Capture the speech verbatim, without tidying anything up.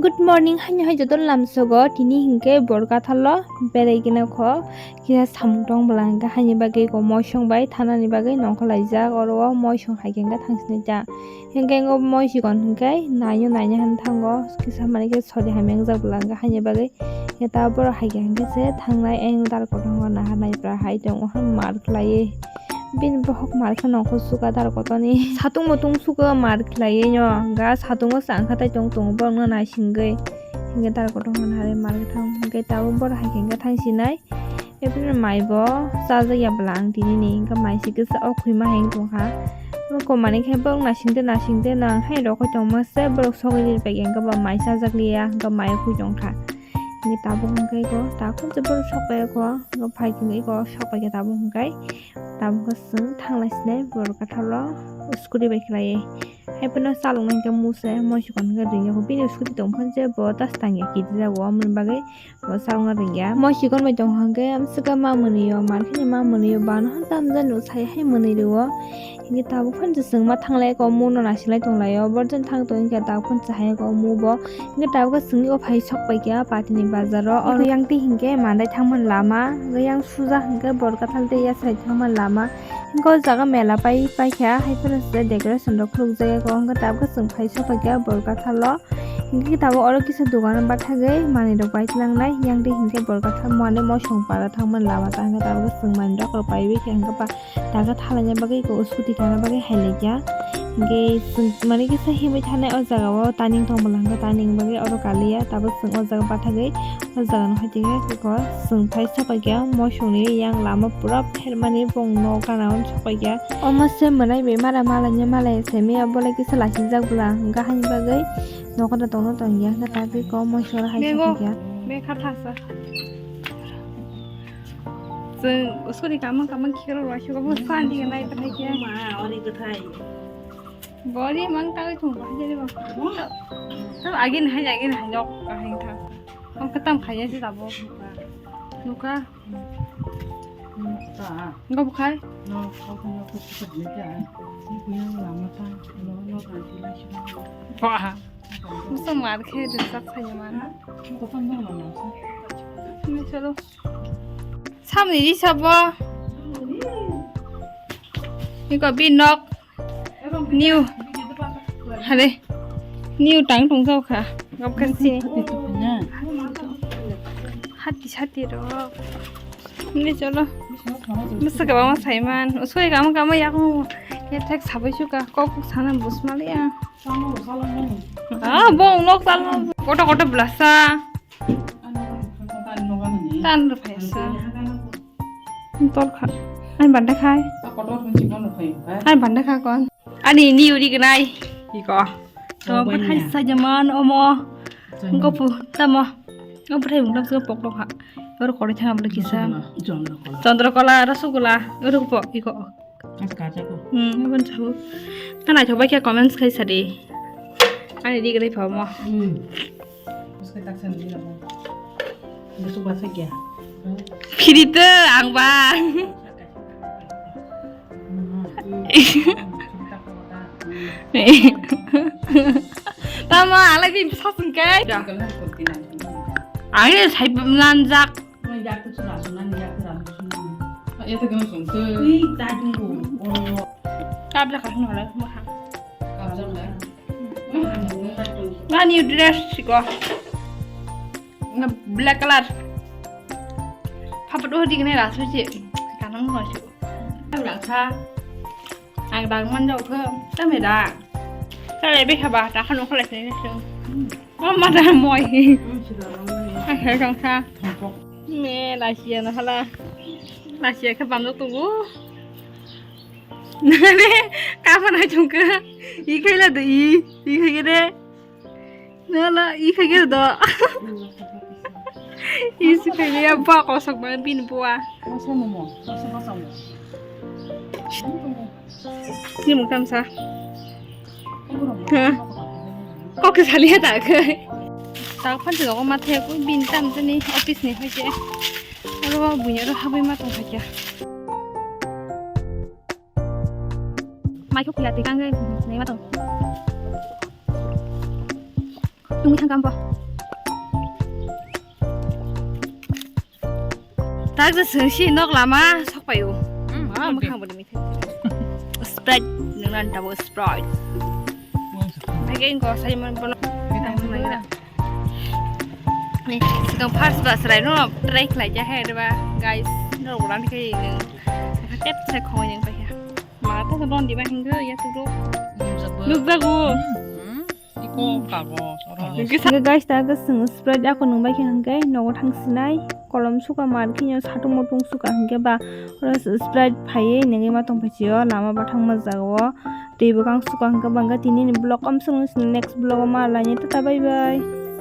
Good morning, haino hai joto lamsogo, tini hinkhe Borkathalo berai gina kho, kisa samung tong bwla hinkhe haini bagwi ko moisong bai thanani bagwi nongkhor laijak, oro o moisong hai khe hinkhe thangsinai ta, hinkhe o moisikon hinkhe naino naino han thango, kisa mani khe sori hamya wngjak bwla hinkhe haini bagwi, ta borok hai khe hinkhe se thangnai, ayang dar kotorma nahar nai bwla hai tongo, ha mar khlaiwi. Bini bohok mar khe nongkhor suka dar kotoni. Satung mutung suka mar khlaiwi no. Ga satungo changkha tai tong tongo borokno naisingwi. Hinkhe dar kotorma nahar mar khe thang. Hinkhe tabuk borok hai khe hinkhe thang sinai. Ebini mai bo chajak ya bwla ang tini ni. Hinkhe mai se kisa o khwi ma hai wng tongkha. Abo komani khe borok naisingtwi naisingtwi no ang hai rokoi tongma se borok sogwi ri pai khe hinkhe bo mai chajak liya. Hinkhe mai o khwi tongkha. Hinkhe tabuk hinkhe ko, tabuk se borok sok pai ko, hinkhe phai hinkhe ko sok pai khe tabuk hinkhe, tabuk khe chwng thanglai sinai Borkathalo scooty bai khlaiwi. Haiphano chaloknai hinkhe muse moisikon hinkhe ringya ko, bini scooty tongphano je bo das tangya kirijak o, amoni bagwi bo chalokna ringya. Moisikon bai tongkha hinkhe amswkha ma mwnwi o, mar kheno ma mwnwi o, bana han tamjani o sai hai mwnwi rwo. Hinkhe tabuk phano chwng ma thanglai ko, muno naisingwlai tonglaio. Borjoni thang tong hinkhe tabuk phano chahai ko mu bo. Hinkhe tabuk chwngwi o phai sok paikha patini bazaro. Oro yang twi hinkhe mandai thangmani lama. Hinkhe yang suja hinkhe Borkathal tei yasai thangmani lama. Hinkhe o jaga mela pai paikha, hai phano se decoration rok khulukjak ya ko. Hinkhe tabuk chwng phai sok paikha Borkathalo. Hinkhe tabuk oro kisa dogan bathagwi manwi rok pai tlangnai. Yang twi hinkhe Borkathal muani mosong para thangmani lama ta hinkhe tabuk chwng manwi rok rok paiwi khe hinkhe ba. Taka thalaina bagwi ko scooty kana bagwi hai laikya. Hinkhe chwng mani kisa himwi thanai o jaga o turning tong bwla hinkhe turning bagwi oro kaliya. Tabuk chwng o jaga bathagwi o jaga no hai tongya. Ko chwng phai sok paikya moisongni yang lama pura phermani bong no gana o sok paikya. Omo se mwnai bai mara malanya malaya se miya bolai kisa lachijak bwla hinkhe haini bagwi nogo da tongno tongya hinkhe tabuk ko moisong hai sok paikya. Chwng sori kamang kamang khero rwai sugo bo sandi nai ta khe. Ma, ori kwthai. Bori mang ta thung ba jeri ba. Tam agin hai agin hai nok ka hai tha. Ang katam khaya si tabo. Nuka. Nuka. Ngo bukhai. No, kau punya aku suka beda. Ini punya lama kan. No, no, nanti lah. Wah. Musa mar khe rinsak saya man. Kau kan dong lama. Ini chalo. Samni di sabo. Iko bi nok. New. Hare. New tang tong kha. Gap kasi. Hati sati ro. Ini chalo. Masa kaba ma saiman. Usoi kama kama yak mo. Ya thek sabai suka. Kok sana bus mali ya. Ah, bong nok tal. Koto koto blasa. Tan rw phai sa. Tor kha. Ai banda khai. Ai banda kha kon. Ani ni uri gnai. Iko. To bathai sa jaman omo. Ko pu tamo. Ko bathai mung tam sa pok pok ha. Oro kori thang abla kisa. Chandrakala, Rasugula, oro po iko. Hmm, abon chahu. Na naithok bai khe comments khai sadi. Ani ri gre pha mo. Hmm. Phiri te ang ba. Tamo alai bi sasung kai. Ani sai lanjak. Kabla ka hwnwi hwnwi bwkha. Ani dress siko. Black color. Phapat o dik nai rasu je. Kanang no siko. Kabla kha. Ang dang man jao khe. Tame da. Tame be khaba ta khano khalai se. O mada moi. Ang khe kang kha. Me lasia na hala. Lasia khe bamjak tongo. Nare kapan hai chungkha. I khaila de i. I khai de. Nala i khai do. I si khai ya ba kosok ba bin bua. Ni mung tamsa. Ha. Kok ke saliya ta ke. Ta phan te ko ma the ko bin tam te ni office ni hoite. Aro bunya ro habai ma tong kha. Mai ko kya te kang ke ni ma tong. Tungwi thangkha bo. Tak je sengsi nok lama sokpaio. Hmm, ma oke. Mwkhang bodi mithai. Sprite nang nan tabo Sprite. Hai ke ingko sai man bono. Ni sikang first bus rai no try khlai ja hai ba guys. No bolan ke nang. Tep se khoi nang ba ya. Ma to don di ba hingga ya tu do. Nuk ba go. Hmm. Iko kagos oro. Hingke sa- Hingke guys, ta hingke chwng Sprite ako nung bai khe hingke nogo thang sinai kolom suka mar khe satung motung suka hingke ba oro Sprite phaiwi nungwi ma tong phai sio lama bathang ma jaga o twi bwkang suka hingke ba hingke tini ni vlog om swng next vlog o ma laini tata bye bye.